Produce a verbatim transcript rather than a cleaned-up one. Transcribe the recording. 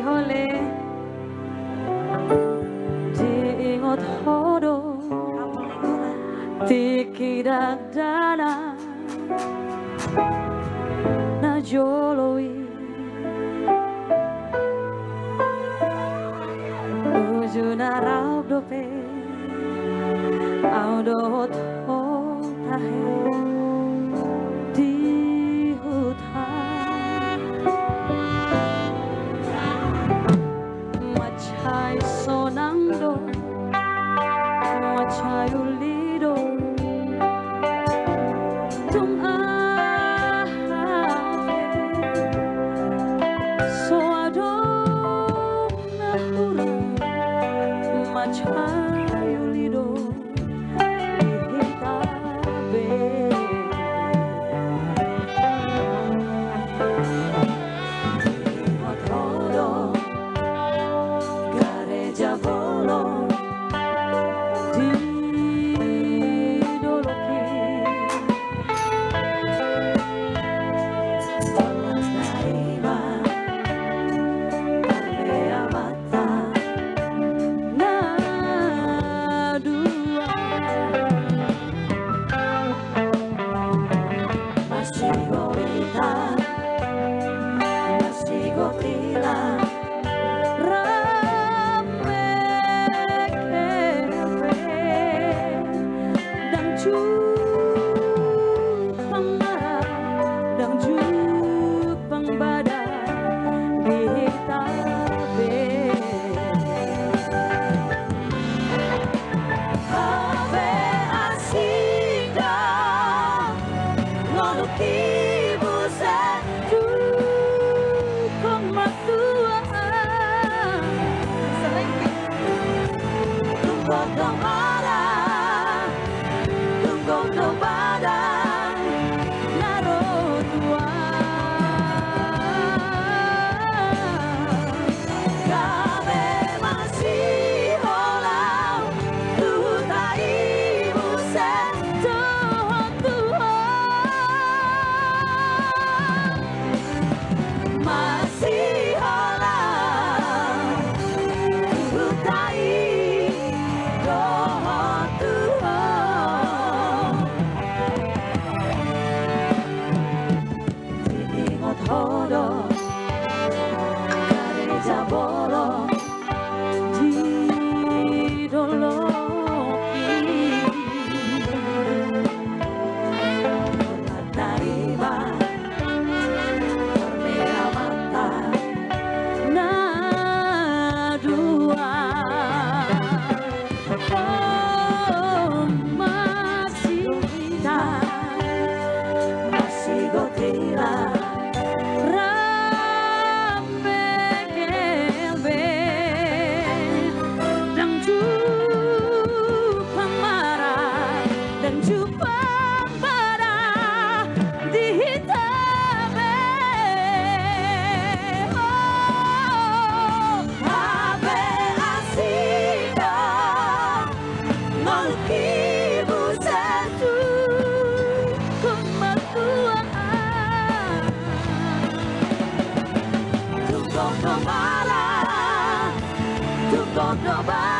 Hole, diingot ho do tingki dakdanak na jolo i. Uju na rap dope au dohot ho tahe di huta. Mansai sonang do, mansai uli do, tung aha pe so adong na hurang, mansai uli do. Di hita be. Diingot ho do gareja bolon di dolok i. Tolong tarima ale amat na dua. Masigo hita, masigo hita, rap mekel be, ndang jumpang mara, ndang jumpang badan di hita be. Gabe asing do ngolungki muse, tungkot martua. Tungkot do mara, tungkot do badan na ro tua. Gabe masiholau tu huta i muse dohot tu ho. Masiholau tu huta i dohot tu ho. Diingot ho do gareja bolon di dolok i. Tolong tarima ale amat na dua. Masigo hita, masigo hita, rap mekel be, ndang jumpang mara, ndang jumpang badan di hita be. Oh, gabe asing do ngolungki muse, tungkot martua. Tungkot do mara, tungkot do badan.